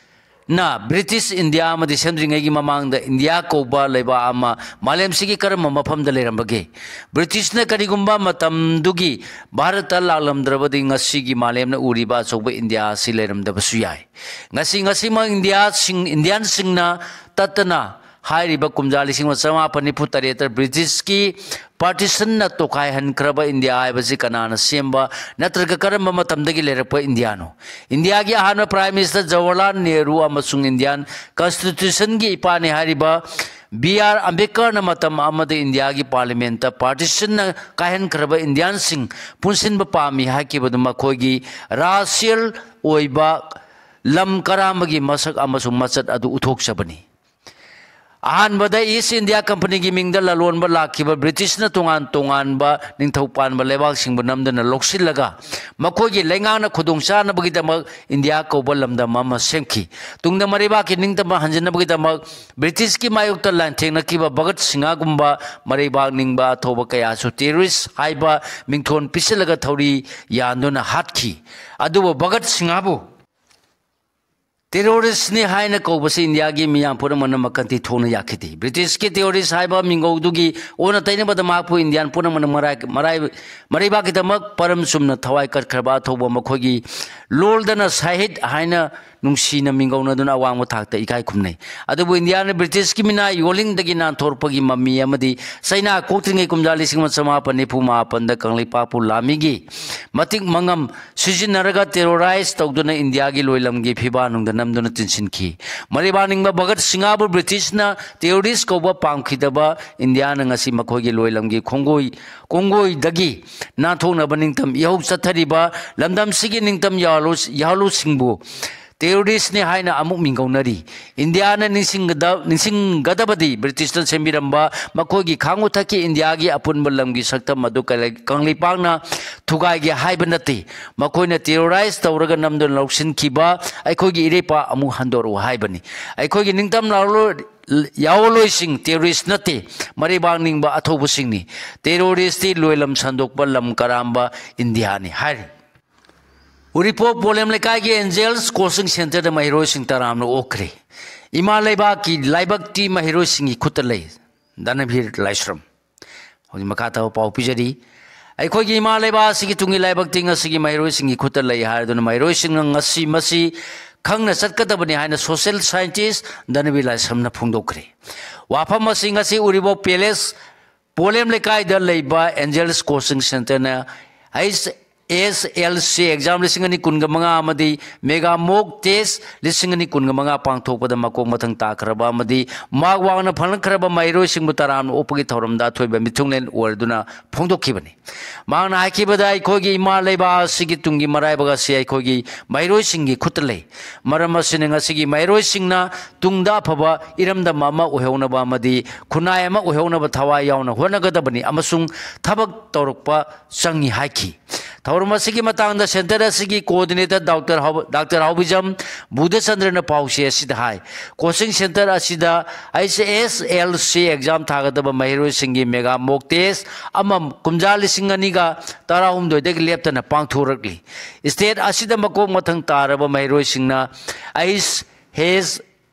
ꯅ British India ꯑꯃꯗꯤ ꯁꯦꯝꯗ꯭ꯔꯤꯉꯩꯒꯤ ꯃꯃꯥꯡꯗ India ꯀꯧꯕ ꯂꯩꯕꯥꯛ ꯑꯃ ꯃꯥꯂꯦꯝꯁꯤꯒꯤ ꯀꯔꯝꯕ ꯃꯐꯝꯗ ꯂꯩꯔꯝꯕꯒꯦ? British ꯅ ꯀꯔꯤꯒꯨꯝꯕ ꯃꯇꯝꯗꯨꯒꯤ ꯚꯥꯔꯠꯇ ꯂꯥꯛꯂꯝꯗ꯭ꯔꯕꯗꯤ ꯉꯁꯤꯒꯤ ꯃꯥꯂꯦꯝꯅ ꯎꯔꯤꯕ ꯑꯆꯧꯕ India ꯑꯁꯤ ꯂꯩꯔꯝꯗꯕꯁꯨ ꯌꯥꯏ꯫ ꯉꯁꯤ, ꯉꯁꯤꯃꯛ India ꯁꯤꯡ, Indian ꯁꯤꯡꯅ ꯇꯠꯇꯅ ꯍꯥꯏꯔꯤꯕ ꯀꯨꯝꯖꯥ ꯂꯤꯁꯤꯡ ꯑꯃ ꯆꯃꯥꯄꯟ ꯅꯤꯐꯨ ꯇꯔꯦꯠꯇ British ꯀꯤ partition ꯅ ꯇꯣꯈꯥꯏꯍꯟꯈ꯭ꯔꯕ India ꯍꯥꯏꯕꯁꯤ ꯀꯅꯥꯅ ꯁꯦꯝꯕ ꯅꯠꯇ꯭ꯔꯒ ꯀꯔꯝꯕ ꯃꯇꯝꯗꯒꯤ ꯂꯩꯔꯛꯄ India ꯅꯣ? India ꯒꯤ ꯑꯍꯥꯟꯕ Prime Minister ꯖꯋꯥꯍꯔꯂꯥꯜ ꯅꯦꯍꯔꯨ ꯑꯃꯁꯨꯡ Indian Constitution ꯒꯤ ꯏꯄꯥꯅꯤ ꯍꯥꯏꯔꯤꯕ ꯕꯤ ꯑꯥꯔ ꯑꯝꯕꯦꯗꯀꯔꯅ ꯃꯇꯝ ꯑꯃꯗ ꯏꯟꯗꯤꯌꯥꯒꯤ ꯄꯥꯔꯂꯤꯌꯥꯃꯦꯟꯠꯇ ꯄꯥꯔꯇꯤꯁꯟꯅ ꯀꯥꯏꯍꯟꯈ꯭ꯔꯕ ꯏꯟꯗꯤꯌꯥꯟꯁꯤꯡ ꯄꯨꯟꯁꯤꯟꯕ ꯄꯥꯝꯃꯤ ꯍꯥꯏꯈꯤꯕꯗꯨ ꯃꯈꯣꯏꯒꯤ ꯔꯥꯁꯤꯌꯦꯜ ꯑꯣꯏꯕ ꯂꯝ ꯀꯔꯥꯝꯕꯒꯤ ꯃꯁꯛ ꯑꯃꯁꯨꯡ ꯃꯆꯠ ꯑꯗꯨ ꯎꯠꯊꯣꯛꯆꯕꯅꯤ꯫ ꯑꯍꯥꯟꯕꯗ ꯏꯁ ꯏꯟꯗꯤꯌꯥ ꯀꯝꯄꯅꯤꯒꯤ ꯃꯤꯡꯗ ꯂꯂꯣꯟꯕ ꯂꯥꯛꯈꯤꯕ ꯕ꯭ꯔꯤꯇꯤꯁꯅ ꯇꯣꯉꯥꯟ ꯇꯣꯉꯥꯟꯕ ꯅꯤꯡꯊꯧ ꯄꯥꯟꯕ ꯂꯩꯕꯥꯛꯁꯤꯡꯕꯨ ꯅꯝꯗꯨꯅ ꯂꯧꯁꯤꯜꯂꯒ ꯃꯈꯣꯏꯒꯤ ꯂꯩꯉꯥꯛꯅ ꯈꯨꯗꯣꯡ ꯆꯥꯅꯕꯒꯤꯗꯃꯛ ꯏꯟꯗꯤꯌꯥ ꯀꯧꯕ ꯂꯝꯗꯝ ꯑꯃ ꯁꯦꯝꯈꯤ꯫ ꯇꯨꯡꯗ ꯃꯔꯩꯕꯥꯛꯀꯤ ꯅꯤꯡꯇꯝꯕ ꯍꯟꯖꯤꯟꯅꯕꯒꯤꯗꯃꯛ ꯕ꯭ꯔꯤꯇꯤꯁꯀꯤ ꯃꯥꯌꯣꯛꯇ ꯂꯥꯟꯊꯦꯡꯅꯈꯤꯕ ꯚꯒꯠ ꯁꯤꯡꯍꯒꯨꯝꯕ ꯃꯔꯩꯕꯥꯛ ꯅꯤꯡꯕ ꯑꯊꯧꯕ ꯀꯌꯥꯁꯨ ꯇꯦꯔꯣꯔꯤꯁ ꯍꯥꯏꯕ ꯃꯤꯡꯊꯣꯟ ꯄꯤꯁꯤꯜꯂꯒ ꯊꯧꯔꯤ ꯌꯥꯟꯗꯨꯅ ꯍꯥꯠꯈꯤ꯫ ꯑꯗꯨꯕꯨ ꯚꯒꯠ ꯁꯤꯡꯍꯕꯨ ꯇꯦꯔꯣꯔꯤꯁꯅꯤ ꯍꯥꯏꯅ ꯀꯧꯕꯁꯤ ꯏꯟꯗꯤꯌꯥꯒꯤ ꯃꯤꯌꯥꯝ ꯄꯨꯝꯅꯃꯛꯅ ꯃꯀꯟꯊꯤ ꯊꯣꯛꯅ ꯌꯥꯈꯤꯗꯦ꯫ ꯕ꯭ꯔꯤꯇꯤꯁꯀꯤ ꯇꯦꯔꯣꯔꯤꯁ ꯍꯥꯏꯕ ꯃꯤꯡꯒꯧꯗꯨꯒꯤ ꯑꯣꯟꯅ ꯇꯩꯅꯕꯗ ꯃꯍꯥꯛꯄꯨ ꯏꯟꯗꯤꯌꯥꯟ ꯄꯨꯝꯅꯃꯛꯅ ꯃꯔꯥꯏ, ꯃꯔꯥꯏ, ꯃꯔꯩꯕꯥꯛꯀꯤꯗꯃꯛ ꯄꯔꯝ ꯆꯨꯝꯅ ꯊꯋꯥꯏ ꯀꯠꯈ꯭ꯔꯕ ꯑꯊꯧꯕ ꯃꯈꯣꯏꯒꯤ ꯂꯣꯜꯗꯅ ꯁꯍꯤꯗ ꯍꯥꯏꯅ ꯅꯨꯡꯁꯤꯅ ꯃꯤꯡꯒꯧꯅꯗꯨꯅ ꯑꯋꯥꯡꯕ ꯊꯥꯛꯇ ꯏꯀꯥꯏ ꯈꯨꯝꯅꯩ꯫ ꯑꯗꯨꯕꯨ ꯏꯟꯗꯤꯌꯥꯅ ꯕ꯭ꯔꯤꯇꯤꯁꯀꯤ ꯃꯤꯅꯥꯏ ꯌꯣꯜꯂꯤꯡꯗꯒꯤ ꯅꯥꯟꯊꯣꯔꯛꯄꯒꯤ ꯃꯃꯤ ꯑꯃꯗꯤ ꯆꯩꯅꯥ ꯀꯣꯛꯇ꯭ꯔꯤꯉꯩ ꯀꯨꯝꯖꯥ ꯂꯤꯁꯤꯡ ꯑꯃ ꯆꯃꯥꯄꯟ ꯅꯤꯐꯨ ꯃꯥꯄꯟꯗ ꯀꯪꯂꯩꯄꯥꯛꯄꯨ ꯂꯥꯟꯃꯤꯒꯤ ꯃꯇꯤꯛ ꯃꯉꯝ ꯁꯤꯖꯤꯟꯅꯔꯒ ꯇꯦꯔꯣꯔꯥꯏꯖ ꯇꯧꯗꯨꯅ ꯏꯟꯗꯤꯌꯥꯒꯤ ꯂꯣꯏꯂꯝꯒꯤ ꯐꯤꯕꯥꯟꯅꯨꯡꯗ ꯅꯝꯗꯨꯅ ꯇꯤꯟꯁꯤꯟꯈꯤ꯫ ꯃꯔꯩꯕꯥꯛ ꯅꯤꯡꯕ ꯚꯒꯠ ꯁꯤꯡꯍꯕꯨ ꯕ꯭ꯔꯤꯇꯤꯁꯅ ꯇꯦꯔꯣꯔꯤꯁ ꯀꯧꯕ ꯄꯥꯝꯈꯤꯗꯕ ꯏꯟꯗꯤꯌꯥꯅ ꯉꯁꯤ ꯃꯈꯣꯏꯒꯤ ꯂꯣꯏꯂꯝꯒꯤ ꯈꯣꯡꯒꯣꯏ, ꯀꯣꯡꯒꯣꯏꯗꯒꯤ ꯅꯥꯟꯊꯣꯛꯅꯕ ꯅꯤꯡꯇꯝ ꯏꯍꯧ ꯆꯠꯊꯔꯤꯕ ꯂꯝꯗꯝꯁꯤꯒꯤ ꯅꯤꯡꯇꯝ ꯌꯥꯍꯜꯂꯨ-, ꯌꯥꯍꯜꯂꯨꯁꯤꯡꯕꯨ ꯇꯦꯔꯣꯔꯤꯁꯅꯤ ꯍꯥꯏꯅ ꯑꯃꯨꯛ ꯃꯤꯡꯒꯧꯅꯔꯤ꯫ ꯏꯟꯗꯤꯌꯥꯅ ꯅꯤꯡꯁꯤꯡꯒꯗ-, ꯅꯤꯡꯁꯤꯡꯒꯗꯕꯗꯤ ꯕ꯭ꯔꯤꯇꯤꯁꯅ ꯁꯦꯝꯕꯤꯔꯝꯕ ꯃꯈꯣꯏꯒꯤ ꯈꯥꯡꯉꯨ ꯊꯛꯀꯤ ꯏꯟꯗꯤꯌꯥꯒꯤ ꯑꯄꯨꯟꯕ ꯂꯝꯒꯤ ꯁꯛꯇꯝ ꯑꯗꯨ ꯀꯪꯂꯩ-, ꯀꯪꯂꯩꯄꯥꯛꯅ ꯊꯨꯒꯥꯏꯒꯦ ꯍꯥꯏꯕ ꯅꯠꯇꯦ꯫ ꯃꯈꯣꯏꯅ ꯇꯦꯔꯣꯔꯥꯏꯖ ꯇꯧꯔꯒ ꯅꯝꯗꯨꯅ ꯂꯧꯁꯤꯟꯈꯤꯕ ꯑꯩꯈꯣꯏꯒꯤ ꯏꯔꯩꯄꯥꯛ ꯑꯃꯨꯛ ꯍꯟꯗꯣꯔꯛꯎ ꯍꯥꯏꯕꯅꯤ꯫ ꯑꯩꯈꯣꯏꯒꯤ ꯅꯤꯡꯇꯝ ꯂꯥꯛꯂꯣꯏ-, ꯌꯥꯑꯣꯜꯂꯣꯏꯁꯤꯡ ꯇꯦꯔꯣꯔꯤꯁ ꯅꯠꯇꯦ, ꯃꯔꯩꯕꯥꯛ ꯅꯤꯡꯕ ꯑꯊꯧꯕꯁꯤꯡꯅꯤ꯫ ꯇꯦꯔꯣꯔꯤꯁꯇꯤ ꯂꯣꯏꯂꯝ ꯁꯟꯗꯣꯛꯄ ꯂꯝ ꯀꯔꯥꯝꯕ ꯏꯟꯗꯤꯌꯥꯅꯤ ꯍꯥꯏꯔꯤ꯫ ꯎꯔꯤꯄꯣꯛ ꯄꯣꯂꯦꯝ ꯂꯩꯀꯥꯏꯒꯤ ꯑꯦꯟꯖꯦꯜꯁ ꯀꯣꯆꯤꯡ ꯁꯦꯟꯇꯔꯗ ꯃꯍꯩꯔꯣꯏꯁꯤꯡ ꯇꯔꯥꯝꯅ ꯑꯣꯛꯈ꯭ꯔꯦ꯫ ꯏꯃꯥ ꯂꯩꯕꯥꯛꯀꯤ ꯂꯥꯏꯕꯛꯇꯤ ꯃꯍꯩꯔꯣꯏꯁꯤꯡꯒꯤ ꯈꯨꯠꯇ ꯂꯩ꯫ ꯗꯥꯅꯚꯤꯔ ꯂꯥꯏꯁ꯭ꯔꯝ꯫ ꯍꯧꯖꯤꯛ ꯃꯈꯥ ꯇꯥꯕ ꯄꯥꯎ ꯄꯤꯖꯔꯤ꯫ ꯑꯩꯈꯣꯏꯒꯤ ꯏꯃꯥ ꯂꯩꯕꯥꯛ ꯑꯁꯤꯒꯤ ꯇꯨꯡꯒꯤ ꯂꯥꯏꯕꯛꯇꯤ ꯉꯁꯤꯒꯤ ꯃꯍꯩꯔꯣꯏꯁꯤꯡꯒꯤ ꯈꯨꯠꯇ ꯂꯩ ꯍꯥꯏꯗꯨꯅ ꯃꯍꯩꯔꯣꯏꯁꯤꯡꯅ ꯉꯁꯤ ꯃꯁꯤ ꯈꯪꯅ ꯆꯠꯀꯗꯕꯅꯤ ꯍꯥꯏꯅ ꯁꯣꯁꯤꯌꯦꯜ ꯁꯥꯏꯟꯇꯤꯁ ꯗꯥꯅꯚꯤꯔ ꯂꯥꯏꯁ꯭ꯔꯝꯅ ꯐꯣꯡꯗꯣꯛꯈ꯭ꯔꯦ꯫ ꯋꯥꯐꯝ ꯑꯁꯤ ꯉꯁꯤ ꯎꯔꯤꯄꯣꯛ ꯄꯦꯂꯦꯁ ꯄꯣꯂꯦꯝ ꯂꯩꯀꯥꯏꯗ ꯂꯩꯕ ꯑꯦꯟꯖꯦꯜꯁ ꯀꯣꯆꯤꯡ ꯁꯦꯟꯇꯔꯅ ꯑꯩꯁ ꯑꯦꯁ ꯑꯦꯜ ꯁꯤ ꯑꯦꯛꯖꯥꯝ ꯂꯤꯁꯤꯡ ꯑꯅꯤ ꯀꯨꯟꯒ ꯃꯉꯥ ꯑꯃꯗꯤ ꯃꯦꯒꯥ ꯃꯣꯛ ꯇꯦꯁ ꯂꯤꯁꯤꯡ ꯑꯅꯤ ꯀꯨꯟꯒ ꯃꯉꯥ ꯄꯥꯡꯊꯣꯛꯄꯗ ꯃꯀꯣꯛ ꯃꯊꯪ ꯇꯥꯈ꯭ꯔꯕ ꯑꯃꯗꯤ ꯃꯥꯔꯛ ꯋꯥꯡꯅ ꯐꯪꯂꯛꯈ꯭ꯔꯕ ꯃꯍꯩꯔꯣꯏꯁꯤꯡꯕꯨ ꯇꯔꯥꯝꯅ ꯑꯣꯛꯄꯒꯤ ꯊꯧꯔꯝꯗ ꯑꯊꯣꯏꯕ ꯃꯤꯊꯨꯡꯂꯦꯟ ꯑꯣꯏꯔꯗꯨꯅ ꯐꯣꯡꯗꯣꯛꯈꯤꯕꯅꯤ꯫ ꯃꯍꯥꯛꯅ ꯍꯥꯏꯈꯤꯕꯗ, ꯑꯩꯈꯣꯏꯒꯤ ꯏꯃꯥ ꯂꯩꯕꯥꯛ ꯑꯁꯤꯒꯤ ꯇꯨꯡꯒꯤ ꯃꯔꯥꯏꯕꯛ ꯑꯁꯤ ꯑꯩꯈꯣꯏꯒꯤ ꯃꯍꯩꯔꯣꯏꯁꯤꯡꯒꯤ ꯈꯨꯠꯇ ꯂꯩ꯫ ꯃꯔꯝ ꯑꯁꯤꯅ ꯉꯁꯤꯒꯤ ꯃꯍꯩꯔꯣꯏꯁꯤꯡꯅ ꯇꯨꯡꯗ ꯑꯐꯕ ꯏꯔꯝꯗꯝ ꯑꯃ ꯑꯣꯏꯍꯧꯅꯕ ꯑꯃꯗꯤ ꯈꯨꯟꯅꯥꯏ ꯑꯃ ꯑꯣꯏꯍꯧꯅꯕ ꯊꯋꯥꯏ ꯌꯥꯎꯅ ꯍꯣꯠꯅꯒꯗꯕꯅꯤ ꯑꯃꯁꯨꯡ ꯊꯕꯛ ꯇꯧꯔꯛꯄ ꯆꯪꯏ ꯍꯥꯏꯈꯤ꯫ ꯊꯧꯔꯝ ꯑꯁꯤꯒꯤ ꯃꯇꯥꯡꯗ ꯁꯦꯟꯇꯔ ꯑꯁꯤꯒꯤ ꯀꯣꯑꯣꯔꯗꯤꯅꯦꯇꯔ ꯗꯥꯛꯇꯔ ꯍꯥꯎ-, ꯗꯥꯛꯇꯔ ꯍꯥꯎꯕꯤꯖꯝ ꯕꯨꯙꯆꯟꯗ꯭ꯔꯅ ꯄꯥꯎꯆꯦ ꯑꯁꯤꯗ ꯍꯥꯏ, ꯀꯣꯆꯤꯡ ꯁꯦꯟꯇꯔ ꯑꯁꯤꯗ ꯑꯩꯁ ꯑꯦꯁ ꯑꯦꯜ ꯁꯤ ꯑꯦꯛꯖꯥꯝ ꯊꯥꯒꯗꯕ ꯃꯍꯩꯔꯣꯏꯁꯤꯡꯒꯤ ꯃꯦꯒꯥ ꯃꯣꯛ ꯇꯦꯁ ꯑꯃ ꯀꯨꯝꯖꯥ ꯂꯤꯁꯤꯡ ꯑꯅꯤꯒ ꯇꯔꯥꯍꯨꯝꯗꯣꯏꯗꯒꯤ ꯂꯦꯞꯇꯅ ꯄꯥꯡꯊꯣꯔꯛꯂꯤ꯫ ꯁ꯭ꯇꯦꯠ ꯑꯁꯤꯗ ꯃꯀꯣꯛ ꯃꯊꯪ ꯇꯥꯔꯕ ꯃꯍꯩꯔꯣꯏꯁꯤꯡꯅ ꯑꯩꯁ ꯑꯦꯁ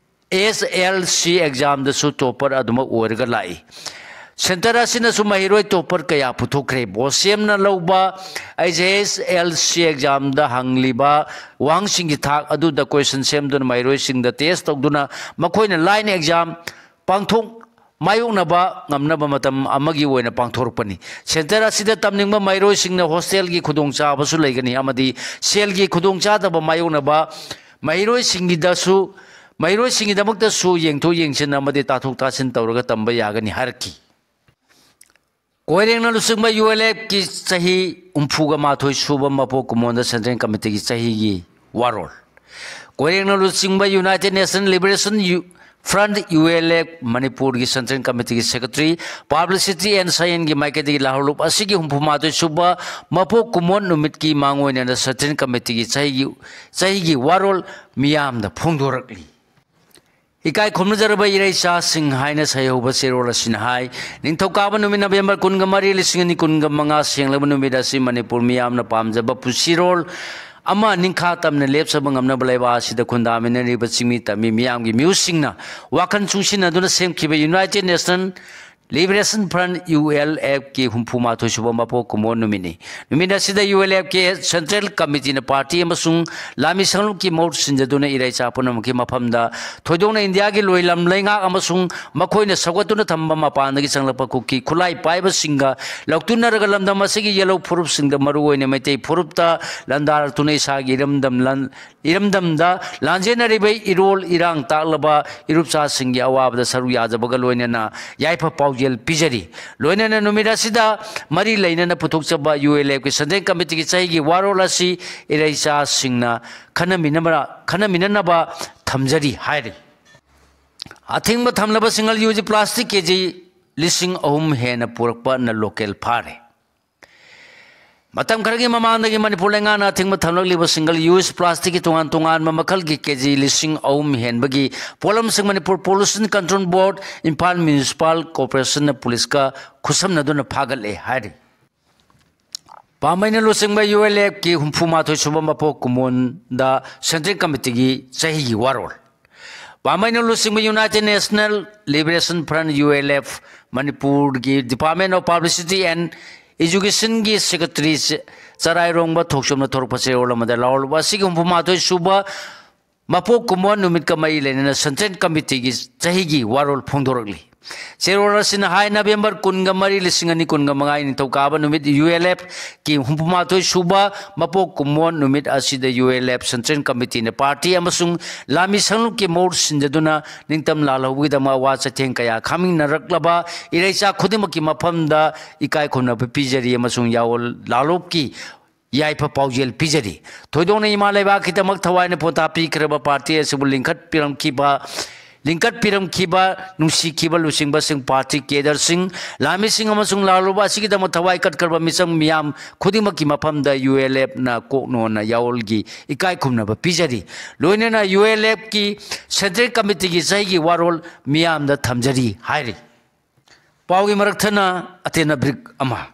ꯑꯦꯁ ꯑꯦꯜ ꯁꯤ ꯑꯦꯛꯖꯥꯝꯗꯁꯨ ꯇꯣꯞꯄꯔ ꯑꯗꯨꯃꯛ ꯑꯣꯏꯔꯒ ꯂꯥꯛꯏ꯫ ꯁꯦꯟꯇꯔ ꯑꯁꯤꯅꯁꯨ ꯃꯍꯩꯔꯣꯏ ꯇꯣꯞꯄꯔ ꯀꯌꯥ ꯄꯨꯊꯣꯛꯈ꯭ꯔꯦ꯫ ꯕꯣꯁꯦꯝꯅ ꯂꯧꯕ ꯑꯩꯁ ꯑꯦꯁ ꯑꯦꯜ ꯁꯤ ꯑꯦꯛꯖꯥꯝꯗ ꯍꯪꯂꯤꯕ ꯋꯥꯍꯪꯁꯤꯡꯒꯤ ꯊꯥꯛ ꯑꯗꯨꯗ ꯀꯣꯏꯁꯟ ꯁꯦꯝꯗꯨꯅ ꯃꯍꯩꯔꯣꯏꯁꯤꯡꯗ ꯇꯦꯁ ꯇꯧꯗꯨꯅ ꯃꯈꯣꯏꯅ ꯂꯥꯏꯅ ꯑꯦꯛꯖꯥꯝ ꯄꯥꯡꯊꯣꯛ ꯃꯥꯌꯣꯛꯅꯕ ꯉꯝꯅꯕ ꯃꯇꯝ ꯑꯃꯒꯤ ꯑꯣꯏꯅ ꯄꯥꯡꯊꯣꯔꯛꯄꯅꯤ꯫ ꯁꯦꯟꯇꯔ ꯑꯁꯤꯗ ꯇꯝꯅꯤꯡꯕ ꯃꯍꯩꯔꯣꯏꯁꯤꯡꯅ ꯍꯣꯁꯇꯦꯜꯒꯤ ꯈꯨꯗꯣꯡꯆꯥꯕꯁꯨ ꯂꯩꯒꯅꯤ ꯑꯃꯗꯤ ꯁꯦꯜꯒꯤ ꯈꯨꯗꯣꯡꯆꯥꯗꯕ ꯃꯥꯌꯣꯛꯅꯕ ꯃꯍꯩꯔꯣꯏꯁꯤꯡꯒꯤꯗꯁꯨ, ꯃꯍꯩꯔꯣꯏꯁꯤꯡꯒꯤꯗꯃꯛꯇꯁꯨ ꯌꯦꯡꯊꯣꯛ ꯌꯦꯡꯁꯤꯟ ꯑꯃꯗꯤ ꯇꯥꯊꯣꯛ ꯇꯥꯁꯤꯟ ꯇꯧꯔꯒ ꯇꯝꯕ ꯌꯥꯒꯅꯤ ꯍꯥꯏꯔꯛꯈꯤ꯫ ꯀꯣꯏꯔꯦꯡꯅ ꯂꯨꯆꯤꯡꯕ ꯌꯨ ꯑꯦꯜ ꯑꯦꯐꯀꯤ ꯆꯍꯤ ꯍꯨꯝꯐꯨꯒ ꯃꯥꯊꯣꯏ ꯁꯨꯕ ꯃꯄꯣꯛ ꯀꯨꯝꯑꯣꯟꯗ ꯁꯦꯟꯇ꯭ꯔꯦꯜ ꯀꯃꯤꯇꯤꯒꯤ ꯆꯍꯤꯒꯤ ꯋꯥꯔꯣꯜ꯫ ꯀꯣꯏꯔꯦꯡꯅ ꯂꯨꯆꯤꯡꯕ united national liberation U-, front, U L F, ꯃꯅꯤꯄꯨꯔꯒꯤ ꯁꯦꯟꯇ꯭ꯔꯦꯜ ꯀꯃꯤꯇꯤꯒꯤ ꯁꯦꯀ꯭ꯔꯦꯇꯔꯤ, ꯄꯕ꯭ꯂꯤꯁꯤꯇꯤ ꯑꯦꯟ ꯁꯥꯏꯟꯒꯤ ꯃꯥꯏꯀꯩꯗꯒꯤ ꯂꯥꯍꯧꯂꯨꯞ ꯑꯁꯤꯒꯤ ꯍꯨꯝꯐꯨ ꯃꯥꯊꯣꯏ ꯁꯨꯕ ꯃꯄꯣꯛ ꯀꯨꯝꯑꯣꯟ ꯅꯨꯃꯤꯠꯀꯤ ꯃꯥꯡꯑꯣꯏꯅꯅ ꯁꯦꯟꯇ꯭ꯔꯦꯜ ꯀꯃꯤꯇꯤꯒꯤ ꯆꯍꯤꯒꯤ, ꯆꯍꯤꯒꯤ ꯋꯥꯔꯣꯜ ꯃꯤꯌꯥꯝꯗ ꯐꯣꯡꯗꯣꯔꯛꯂꯤ꯫ ꯏꯀꯥꯏ ꯈꯨꯝꯅꯖꯔꯕ ꯏꯔꯩꯆꯥꯁꯤꯡ ꯍꯥꯏꯅ ꯁꯩꯍꯧꯕ ꯆꯦꯔꯣꯜ ꯑꯁꯤꯅ ꯍꯥꯏ, ꯅꯤꯡꯊꯧꯀꯥꯕ ꯅꯨꯃꯤꯠ ꯅꯕꯦꯝꯕꯔ ꯀꯨꯟꯒ ꯃꯔꯤ, ꯂꯤꯁꯤꯡ ꯑꯅꯤ ꯀꯨꯟꯒ ꯃꯉꯥ ꯁꯦꯡꯂꯕ ꯅꯨꯃꯤꯠ ꯑꯁꯤ ꯃꯅꯤꯄꯨꯔ ꯃꯤꯌꯥꯝꯅ ꯄꯥꯝꯖꯕ ꯄꯨꯟꯁꯤꯔꯣꯜ ꯑꯃ ꯅꯤꯡꯈꯥ ꯇꯝꯅ ꯂꯦꯞꯆꯕ ꯉꯝꯅꯕ ꯂꯩꯕꯥꯛ ꯑꯁꯤꯗ ꯈꯨꯟꯗꯥꯃꯤꯟꯅꯔꯤꯕ ꯆꯤꯡꯃꯤ ꯇꯝꯃꯤ ꯃꯤꯌꯥꯝꯒꯤ ꯃꯤꯍꯨꯠꯁꯤꯡꯅ ꯋꯥꯈꯜ ꯆꯨꯡꯁꯤꯟꯅꯗꯨꯅ ꯁꯦꯝꯈꯤꯕ United national Liberation Front, U L F ꯀꯤ ꯍꯨꯝꯐꯨ ꯃꯥꯊꯣꯏ ꯁꯨꯕ ꯃꯄꯣꯛ ꯀꯨꯝꯑꯣꯟ ꯅꯨꯃꯤꯠꯅꯤ꯫ ꯅꯨꯃꯤꯠ ꯑꯁꯤꯗ U L F ꯀꯤ Central Committee ꯅ party ꯑꯃꯁꯨꯡ ꯂꯥꯟꯃꯤ ꯁꯪꯂꯨꯞꯀꯤ ꯃꯍꯨꯠ ꯁꯤꯟꯖꯗꯨꯅ ꯏꯔꯩꯆꯥ ꯄꯨꯝꯅꯃꯛꯀꯤ ꯃꯐꯝꯗ ꯊꯣꯏꯗꯣꯛꯅ ꯏꯟꯗꯤꯌꯥꯒꯤ ꯂꯣꯏꯂꯝ ꯂꯩꯉꯥꯛ ꯑꯃꯁꯨꯡ ꯃꯈꯣꯏꯅ ꯁꯧꯒꯠꯇꯨꯅ ꯊꯝꯕ ꯃꯄꯥꯟꯗꯒꯤ ꯆꯪꯂꯛꯄ ꯀꯨꯀꯤ ꯈꯨꯠꯂꯥꯏ ꯄꯥꯏꯕꯁꯤꯡꯒ ꯂꯧꯇꯨꯅꯔꯒ ꯂꯝꯗꯝ ꯑꯁꯤꯒꯤ ꯌꯦꯜꯍꯧ ꯐꯨꯔꯨꯞꯁꯤꯡꯗ, ꯃꯔꯨꯑꯣꯏꯅ ꯃꯩꯇꯩ ꯐꯨꯔꯨꯞꯇ ꯂꯥꯟꯗꯥꯔꯛꯇꯨꯅ ꯏꯁꯥꯒꯤ ꯏꯔꯝꯗꯝ ꯂꯟ-, ꯏꯔꯝꯗꯝꯗ ꯂꯥꯟꯖꯦꯟꯅꯔꯤꯕ ꯏꯔꯣꯜ ꯏꯔꯥꯡ ꯇꯥꯛꯂꯕ ꯏꯔꯨꯞꯆꯥꯁꯤꯡꯒꯤ ꯑꯋꯥꯕꯗ ꯁꯔꯨꯛ ꯌꯥꯖꯕꯒ ꯂꯣꯏꯅꯅ ꯌꯥꯏꯐ ꯄꯥꯎꯖꯦꯜ ꯄꯤꯖꯔꯤ꯫ ꯂꯣꯏꯅꯅ ꯅꯨꯃꯤꯠ ꯑꯁꯤꯗ ꯃꯔꯤ ꯂꯩꯅꯅ ꯄꯨꯊꯣꯛꯆꯕ U L F ꯀꯤ Central Committee ꯒꯤ ꯆꯍꯤꯒꯤ ꯋꯥꯔꯣꯜ ꯑꯁꯤ ꯏꯔꯩꯆꯥꯁꯤꯡꯅ ꯈꯟꯅꯃꯤꯟꯅꯕ-, ꯈꯟꯅꯃꯤꯟꯅꯅꯕ ꯊꯝꯖꯔꯤ ꯍꯥꯏꯔꯤ꯫ ꯑꯊꯤꯡꯕ ꯊꯝꯂꯕ single use plastic K G ꯂꯤꯁꯤꯡ ꯑꯍꯨꯝ ꯍꯦꯟꯅ ꯄꯨꯔꯛꯄ non local ꯐꯥꯔꯦ꯫ ꯃꯇꯝ ꯈꯔꯒꯤ ꯃꯃꯥꯡꯗꯒꯤ ꯃꯅꯤꯄꯨꯔ ꯂꯩꯉꯥꯛꯅ ꯑꯊꯤꯡꯕ ꯊꯝꯂꯛꯂꯤꯕ single use plastic ꯀꯤ ꯇꯣꯉꯥꯟ ꯇꯣꯉꯥꯟꯕ ꯃꯈꯜꯒꯤ K G ꯂꯤꯁꯤꯡ ꯑꯍꯨꯝ ꯍꯦꯟꯕꯒꯤ ꯄꯣꯠꯂꯝꯁꯤꯡ Manipur Pollution Control Board, Imphal Municipal Corporation ꯅ ꯄꯨꯂꯤꯁꯀ ꯈꯨꯠꯁꯝꯅꯗꯨꯅ ꯐꯥꯒꯠꯂꯦ ꯍꯥꯏꯔꯤ꯫ ꯄꯥꯝꯕꯩꯅ ꯂꯨꯆꯤꯡꯕ U L F ꯀꯤ ꯍꯨꯝꯐꯨ ꯃꯥꯊꯣꯏ ꯁꯨꯕ ꯃꯄꯣꯛ ꯀꯨꯝꯑꯣꯟꯗ Central Committee ꯒꯤ ꯆꯍꯤꯒꯤ ꯋꯥꯔꯣꯜ꯫ ꯄꯥꯝꯕꯩꯅ ꯂꯨꯆꯤꯡꯕ United National Liberation Front, U L F, ꯃꯅꯤꯄꯨꯔꯒꯤ Department of Publicity and Education ꯒꯤ Secretary ꯆ-, ꯆꯔꯥꯏꯔꯣꯡꯕ ꯊꯣꯛꯆꯣꯝꯅ ꯊꯣꯔꯛꯄ ꯆꯦꯔꯣꯜ ꯑꯃꯗ ꯂꯥꯎꯔꯕ ꯑꯁꯤꯒꯤ ꯍꯨꯝꯐꯨ ꯃꯥꯊꯣꯏ ꯁꯨꯕ ꯃꯄꯣꯛ ꯀꯨꯝꯑꯣꯟ ꯅꯨꯃꯤꯠꯀ ꯃꯔꯤ ꯂꯩꯅꯅ Central Committee ꯒꯤ ꯆꯍꯤꯒꯤ ꯋꯥꯔꯣꯜ ꯐꯣꯡꯗꯣꯔꯛꯂꯤ꯫ ꯆꯦꯔꯣꯜ ꯑꯁꯤꯅ ꯍꯥꯏ, ꯅꯕꯦꯝꯕꯔ ꯀꯨꯟꯒ ꯃꯔꯤ, ꯂꯤꯁꯤꯡ ꯑꯅꯤ ꯀꯨꯟꯒ ꯃꯉꯥ ꯅꯤꯡꯊꯧꯀꯥꯕ ꯅꯨꯃꯤꯠ U L F ꯀꯤ ꯍꯨꯝꯐꯨ ꯃꯥꯊꯣꯏ ꯁꯨꯕ ꯃꯄꯣꯛ ꯀꯨꯝꯑꯣꯟ ꯅꯨꯃꯤꯠ ꯑꯁꯤꯗ U L F Central Committee ꯅ party ꯑꯃꯁꯨꯡ ꯂꯥꯟꯃꯤ ꯁꯪꯂꯨꯞꯀꯤ ꯃꯍꯨꯠ ꯁꯤꯟꯖꯗꯨꯅ ꯅꯤꯡꯇꯝ ꯂꯥꯜꯍꯧꯕꯒꯤꯗꯃꯛ ꯑꯋꯥ ꯆꯩꯊꯦꯡ ꯀꯌꯥ ꯈꯥꯡꯃꯤꯟꯅꯔꯛꯂꯕ ꯏꯔꯩꯆꯥ ꯈꯨꯗꯤꯡꯃꯛꯀꯤ ꯃꯐꯝꯗ ꯏꯀꯥꯏ ꯈꯨꯝꯅꯕ ꯄꯤꯖꯔꯤ ꯑꯃꯁꯨꯡ ꯌꯥꯑꯣꯜ ꯂꯥꯂꯣꯞꯀꯤ ꯌꯥꯏꯐ ꯄꯥꯎꯖꯦꯜ ꯄꯤꯖꯔꯤ꯫ ꯊꯣꯏꯗꯣꯛꯅ ꯏꯃꯥ ꯂꯩꯕꯥꯛꯀꯤꯗꯃꯛ ꯊꯋꯥꯏꯅ ꯄꯣꯟꯊꯥ ꯄꯤꯈ꯭ꯔꯕ party ꯑꯁꯤꯕꯨ ꯂꯤꯡꯈꯠꯄꯤꯔꯝꯈꯤꯕ, ꯂꯤꯡꯈꯠꯄꯤꯔꯝꯈꯤꯕ ꯅꯨꯡꯁꯤꯈꯤꯕ ꯂꯨꯆꯤꯡꯕꯁꯤꯡ, party cadre ꯁꯤꯡ, ꯂꯥꯟꯃꯤꯁꯤꯡ ꯑꯃꯁꯨꯡ ꯂꯥꯜꯂꯨꯕ ꯑꯁꯤꯒꯤꯗꯃꯛ ꯊꯋꯥꯏ ꯀꯠꯈ꯭ꯔꯕ ꯃꯤꯆꯝ ꯃꯤꯌꯥꯝ ꯈꯨꯗꯤꯡꯃꯛꯀꯤ ꯃꯐꯝꯗ U L F ꯅ ꯀꯣꯛꯅꯣꯟꯅ ꯌꯥꯑꯣꯜꯒꯤ ꯏꯀꯥꯏ ꯈꯨꯝꯅꯕ ꯄꯤꯖꯔꯤ꯫ ꯂꯣꯏꯅꯅ U L F ꯀꯤ Central Committee ꯒꯤ ꯆꯍꯤꯒꯤ ꯋꯥꯔꯣꯜ ꯃꯤꯌꯥꯝꯗ ꯊꯝꯖꯔꯤ ꯍꯥꯏꯔꯤ꯫ ꯄꯥꯎꯒꯤ ꯃꯔꯛ ꯊꯠꯅ ꯑꯇꯦꯟꯕ brief ꯑꯃ꯫